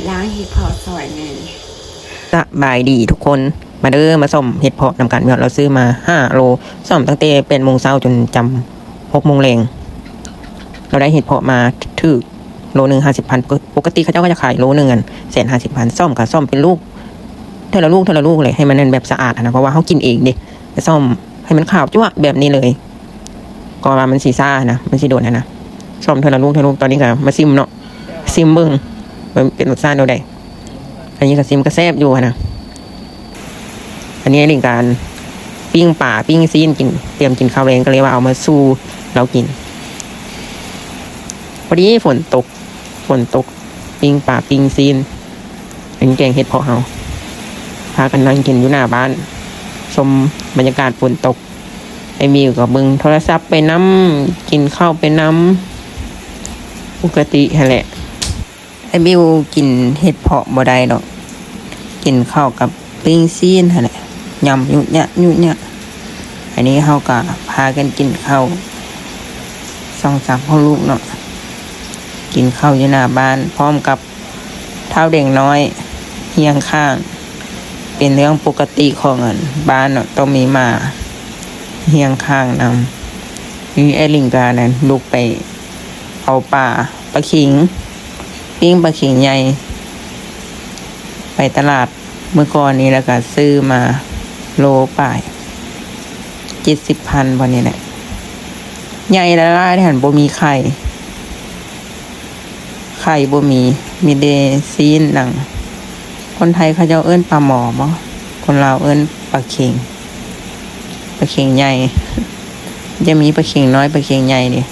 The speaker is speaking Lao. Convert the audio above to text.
ລ້າງເຫັດເຜາະຊ່ອຍແດ່. ສະບາຍດີທຸກຄົນ ມາເດີມາສ້ອມເຫັດເຜາະນຳກັນ. ເພາະເຮົາຊື້ມາຫ້າໂລ ສ້ອມຕັ້ງແຕ່ແປດໂມງເຊົ້າຈົນຈຳຫົກໂມງແລງ. ເຮົາໄດ້ເຫັດເຜາະມາຖືກໂລໜຶ່ງຫ້າສິບພັນ. ປົກກະຕິເຂົາເຈົ້າກໍຈະຂາຍໂລໜຶ່ງອັນແສນຫ້າສິບພັນ. ສ້ອມກໍສ້ອມເປັນລູກ ເທື່ອລະລູກເທື່ອລະລູກເລີຍ ໃຫ້ມັນແມ່ນແບບສະອາດຫັ້ນນະ ເພາະວ່າເຮົາກິນເອງເດ້. ໄປສ້ອມໃຫ້ມັນຂາວຈັ້ວະແບບນີ້ເລີຍ ກໍວ່າມັນຊິຊ້ານະ ມັນຊິດົນຫັ້ນນະ. ສ້ອມເທື່ອລະລູກເທື່ອລະລູກ. ຕອນນີ້ກໍມາຊິມເນາະ ຊິມເບິ່ງວ່າເປັນລົດຊາດແນວໃດ. ອັນນີ້ກໍຊິມກໍແຊບຢູ່ຫັ້ນນະ. ອັນນີ້ຫຼິ້ນການປີ້ງປາປີ້ງຊີ້ນກິນ ຕຽມກິນເຂົ້າແລງ ກໍເລີຍວ່າເອົາມາສູ່ເຮົາກິນ. ພໍດີຝົນຕົກ ຝົນຕົກ ປີ້ງປາປີ້ງຊີ້ນ. ອັນນີ້ແກງເຫັດເຜາະເຮົາ ພາກັນນັ່ງກິນຢູ່ໜ້າບ້ານ ຊົມບັນຍາກາດຝົນຕົກ. ອ້າຍບິວກໍເບິ່ງໂທລະສັບໄປນຳ ກິນເຂົ້າໄປນຳ ປົກກະຕິຫັ້ນແຫຼະ. ອ້າຍບິວກິນເຫັດເຜາະບໍ່ໄດ້ດອກ ກິນເຂົ້າກັບປີ້ງຊີ້ນຫັ້ນແຫຼະ ຍຳຍຸຍະຍຸຍະ. ອັນນີ້ເຮົາກໍພາກັນກິນເຂົ້າສອງສາມພໍ່ລູກເນາະ ກິນເຂົ້າຢູ່ໜ້າບ້ານພ້ອມກັບທ້າວແດງນ້ອຍຮຽງຂ້າງ. ເປັນເລື່ອງປົກກະຕິຂອງອັນບ້ານເນາະ ຕ້ອງມີໝາຮຽງຂ້າງນຳ. ນີ້ອ້າຍລິງກະນັ້ນ ລຸກໄປເອົາປາ ປາເຂັງ ປີ້ງປາເຂັງໃຫຍ່ ໄປຕະຫຼາດມື້ກ່ອນນີ້ ແລ້ວກະຊື້ມາໂລປາຍ ເຈັດສິບພັນບໍ່ນີ້ແຫຼະ. ໃຫຍ່ຫຼາຍໆເດ້ຫັ້ນ ບໍ່ມີໄຂ່ ໄຂ່ບໍ່ມີ ມີແຕ່ຊີ້ນໜັງ. ຄົນໄທເຂົາເຈົ້າເອີ້ນປາໝໍບໍ່? ຄົນລາວເອີ້ນປາເຂັງ ປາເຂັງໃຫຍ່. ຈະມີປາເຂັງນ້ອຍ ປາເຂັງໃຫຍ່ເດ້.